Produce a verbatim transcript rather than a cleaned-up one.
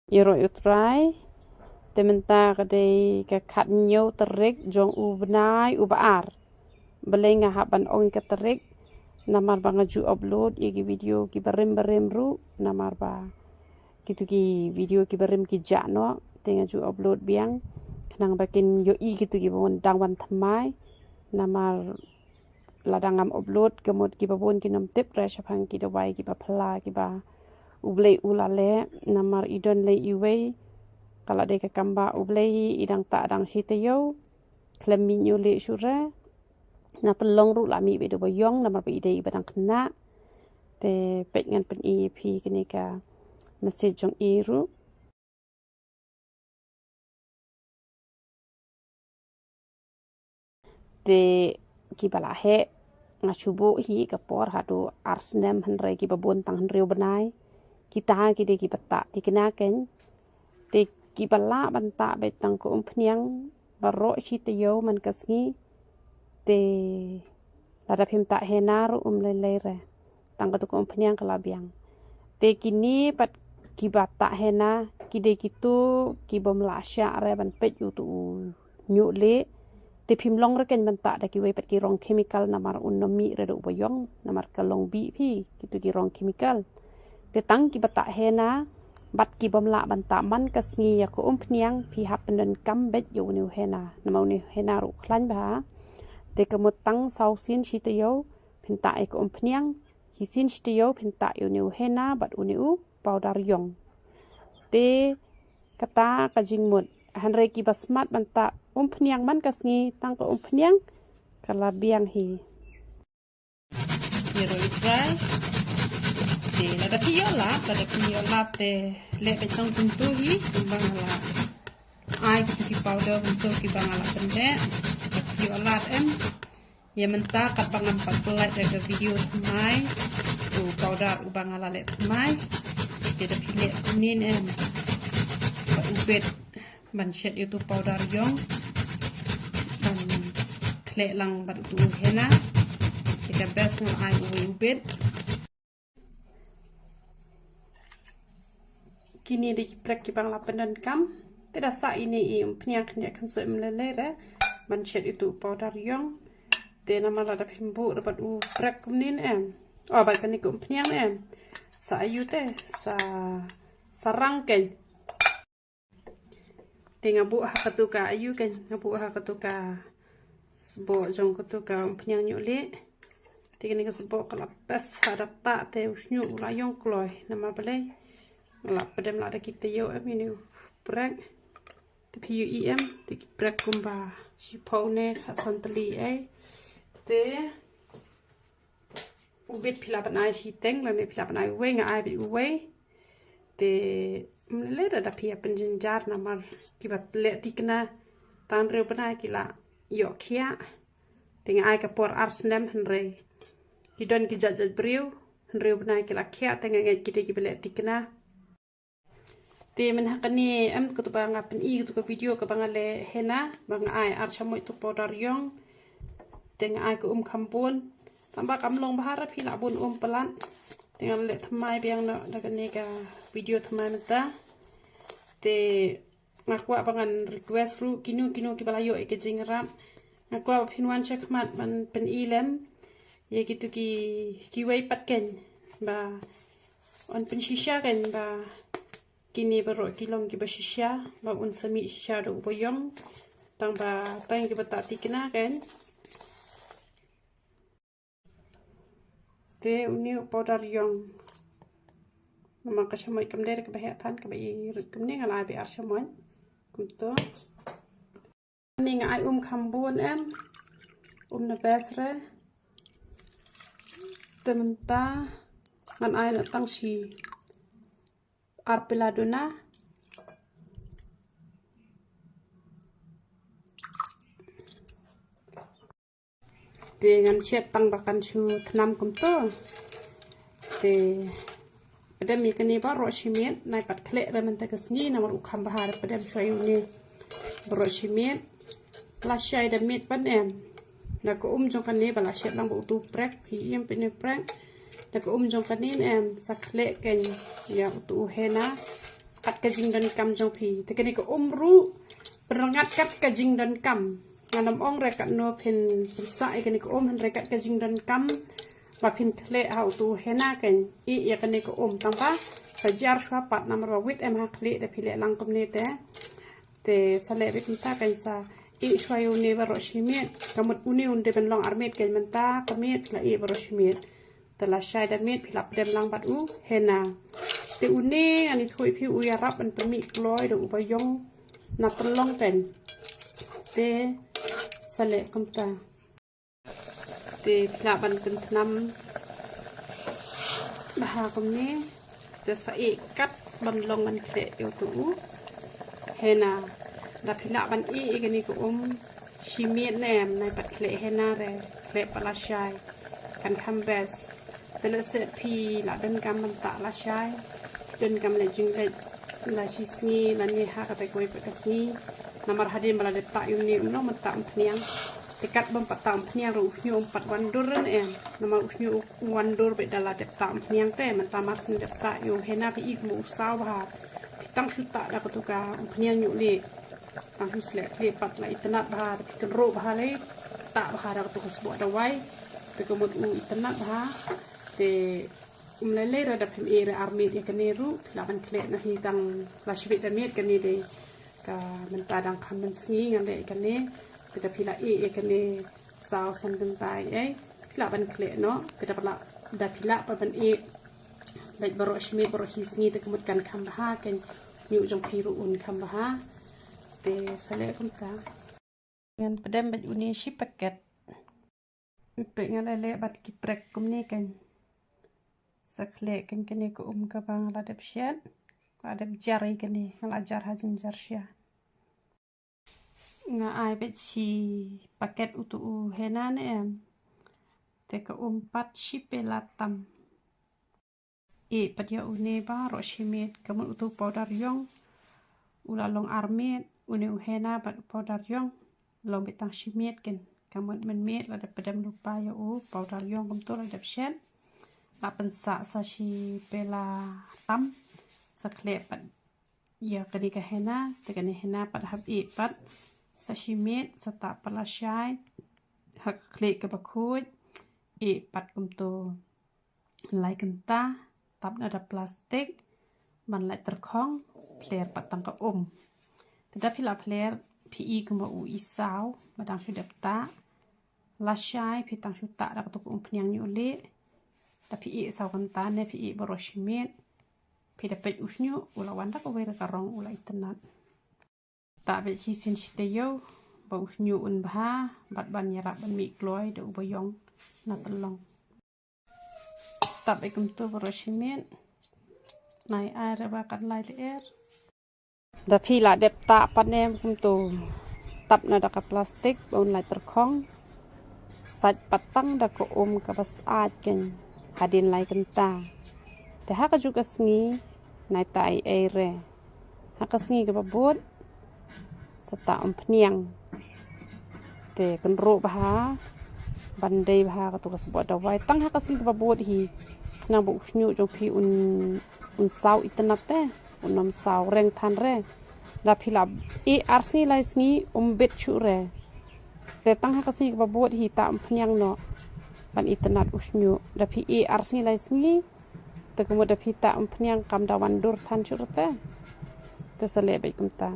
Ïaroh ïa U Trai. Te mynta ka dei ka khathynñiew tarik jong u bnai uba ar. Balei nga hap ban ong ka tarik? Namar ba nga ju upload ïa ki video kiba rim ba rim ruh, namar ba kitu ki video kiba rim ki jah noh, te nga ju upload biang khnang ba kin ïohi kitu kiba wan dang wan thymmai. Namar lada ngam upload, ka mut kiba bun kin ym tip re shaphang ki dawai kiba phylla kiba U Blei u la leh. Namar i don lei iwei, ka la dei ka kam ba U Blei hi, i dang tah dang shi taïew, khlem mih ñiuh lieh shuh re. Na Tyllong ruh la mih beit uba ïong namar ba i dei iba dang khynnah. Te peit, ngan pyni ïa phi kane ka message jong i ruh. Te kiba la heh, nga shu buh hi ka por haduh ar snem, hynrei kiba bun tang hynriew bnai. Kita ki dei kiba tah tikna kein. Te kiba lah ban tah beit tang ka umphniang baroh shi taïew man ka sngi. Te lada phim tah henna ruh um lei lei re, tang katu ka umphniang ka la biang. Te kine pat kiba tah henna ki dei kitu kibym lah shah re ban peit ïa utu u ñiuh lieh. Te phim long re kein ban tah da kiwei pat ki rong chemical, namar un ym mih re da uba ïong, namar ka long bih phi kitu ki rong chemical. Te tang kiba tah henna bad kibym lah ban tah man ka sngi ïa ka umphniang, phi hap pyndonkam beit ïa une u henna, namar une u henna ruh u khlaiñ bha. Te ka mut tang saw sien shi taïew phin tah ïa ka umphniang, hi sien shi taïew phin tah ïa une u henna bad une u powder ïong. Te kata ka jingmut, hynrei kiba smat ban tah umphniang man ka sngi, tang ka umphniang ka la biang hi. Ïaroh U Trai. Te lada phi ïoh lad, lada phi ïoh lad te leh beit tang kumtu hi, kumba nga la ai kitu ki powder kumtu kiba nga la pyndep. Lada phi ïoh lad em. Ïa mynta katba ngam pat pynlait da ka video thymmai u powder uba nga la leh thymmai. Te da phi leh kumne em, bad u bit ban shet ïa utu powder ïong, ban khleh lang bad utu u henna. Te ka best nga ai uwei u bit. Kine dei ki prek kiba nga la pyndonkam. Te da sah ine i umphniang khyndiat khynsoh, ym lei lei re ban shet ïa utu u powder ïong. Te namar lada phim buh re bad u prek kumne em, o bad kane ka umphniang em, sa aïu te, sa, sa rang kein. Te nga buh ha katu ka aïu kein, nga buh ha katu ka sboh jong katu ka umphniang ñiuh lieh. Te kane ka sboh ka la pes ha da tah te u shñiuh u la ïong kloi, namar balei? Nga la pdem la da ki taïew em ïa une u prek. Te phi ïohi em, te ki prek kumba shiphew ne khatsan tylli ei. Te u bit phi lah ban ai shiteng lane phi lah ban ai uwei, nga ai beit uwei. Te ym lei lei re da phi ïa pynjynjar, namar kiba leh tikna tang hynriew bnai ki la ïoh khiah. Te nga ai ka por ar snem, hynrei ki don ki jait jait briew hynriew bnai ki la khiah, te nga ngeit ki dei kiba leh tikna. Te mynha kane em, katu ba nga pyni katu ka video kaba nga leh henna, ba nga ai ar shamoit tu powder ïong. Te nga ai ka um kham bun. Tang ba kam long bha re phi lah bun um palat. Te nga leh thymmai biang noh da kane ka video thymmai mynta. Te nga kwah ba ngan request ruh kino kino kiba la ïoh ïa ka jingïarap, nga kwah ba phin wan sha khmat ban pyni lem ïa kitu ki, kiwei pat kein ba yn pynshisha kein ba kine baroh ki long kiba shisha, ba un sa mih shisha da uba ïong, tang ba tang kiba tah tikna kein. Te une u powder ïong, namar ka shamoit kam dei re kaba heh than, kaba i rit kumne, nga la ai beit ar shamoit kumto. Ni nga ai um kham bun em, um na best re. Te mynta ngan ai noh tang shi ar pela duna. Te ngan shet tang ba kan shu thnam kumto. Te pdem ïa kane baroh shi miet, nai pat khleh re mynta ka sngi namar u kham bha re, pdem shuwa ïa une baroh shi miet. La shai da miet ban em. Na ka um jong kane ba la shet lang ba utu prek, phi im pine prek. Na ka um jong kane em, sa khleh kein ïa utu u henna. kat ka jingdonkam jong phi. Te kane ka um ruh pynrngat kat ka jingdonkam. Ngan ym ong re katno phin pynsah ïa kane ka um, hynrei kat ka jingdonkam ba phin khleh ha utu u hena kan ïeh ïa kane ka um. Tang ba sa jar shuwa pat, namar ba wit em ha khlieh da phi leh lang kumne te. Te sa leh beit mynta kan sa ïeh shuwa ïa une baroh shi miet. Ka mut une un dei ban long ar miet kan, mynta ka miet la ïeh baroh shi miet. Te lashai da miet phi la pdem lang bad u hena. Te une ngan ïathuh ïa phi u ïarap ban pynmih kloi da uba ïong na tyllong kan. Te sa leh kumta. Te phi lah ban pynthnam bha kumne. Te sa ïeh kat ban long ban khleh ïa utu u hena. Da phi lah ban ïeh ïa kane ka um shi miet ne em, nai pat khleh hena re, khleh pat lashai, kan kham best. Te lehse phi la donkam ban tah lashai, donkam leh jingleh la shi sngi lane ha kata kawei pat ka sngi. Namar hadien ba la dep tah ïa une um long ban tah umphniang. Te kat bym pat tah umphniang ruh u shñiuh um pat wan dur re ne em. Namar u shñiuh u wan dur beit da la dep tah umphniang te, mynta mar shu dep tah ïa u hena phi i kum u saw bha. Phi tang shu tah da katu ka umphniang ñiuh lieh. Tang shu sleh khlieh pat la itynnat bha, te phi kynroh bha lei, tah bha da katu ka sboh dawai. Te ka mut u itynnat bha. Te um lei lei re da phim ïeh re ar miet ïa kane ruh, phi lah ban khleh noh hi tang la shibit da miet kane de. Ka mynta dang kham mynsngi ngan leh ïa kane. Te da phi la ïeh ïa kane saw san kynta ei ei, phi lah ban khleh noh. Te da phi lah, da phi lah pat ban ïeh beit baroh shi miet baroh shi sngi, te ka mut kan kham bha, kan ñiuh jong phi ruh un kham bha. Te sa leh kumta. Ngan pdem beit une shi paket. Peit nga la leh bad ki prek kumne kan. Sa khleh kan kane ka um kaba nga la dep shet, la dep jar ïa kane, nga la jar ha jingjar sha. Nga ai beit shi paket utu u hena ne em. Te ka um pat shipela tam. Ïeh pat ïa une baroh shi miet, ka mut utu u powder ïong u la long ar miet, une u hena bad u powder ïong long beit tang shi miet ken. Ka mut mynmiet la dep pdem lypa ïa u powder ïong kumtu la dep shet. La pynsah sa shipela tam, sa khleh pat ïa kane ka hena, te kane hena pat hap ïeh pat sa shi miet, sa tah pat lashai ha ka khlieh kaba khuid, ïeh pat kumtu lai kynta, tap na da plastik ban lait tyrkhong, phler pat tang ka um. Te da phi la phler, phi i kumba u i saw ba dang shu dep tah. Lashai phi tang shu tah da katu ka umphniang ñiuh lieh. Da phi ïeh saw kynta ne phi ïeh baroh shi miet, phi da peit u shñiuh u la wan da kawei re ka rong, u la itynnat. Tah beit shisien shi taïew ba u shñiuh un bha bad ban ïarap ban mih kloi da uba ïong na tyllong. Tap beit kumtu baroh shi miet. Nai ai re ba kan lai lyer. Da phi la dep tah pat ne em kumtu, tap na da ka plastik ba un lait tyrkhong. Sait pat tang da ka um kaba syaid ken hadien lai kynta. Te ha kajuh ka sngi nai tah ei ei re. Ha ka sngi kaba bud sa tah umphniang. Te kynroh bha ban dei bha katu ka sboh dawai. Tang ha ka sngi kaba bud hi, khnang ba u shñiuh jong phi un, un saw itynnat te, un ym saw reng than re. Da phi la ïeh ar sngi lai sngi um bit shuh re. Te tang ha ka sngi kaba bud hi tah umphniang noh ban itynnat u shñiuh. Da phi ïeh ar sngi lai sngi, te ka mut da phi tah umphniang kam da wan dur than shuh re te. Te sa leh beit kumta.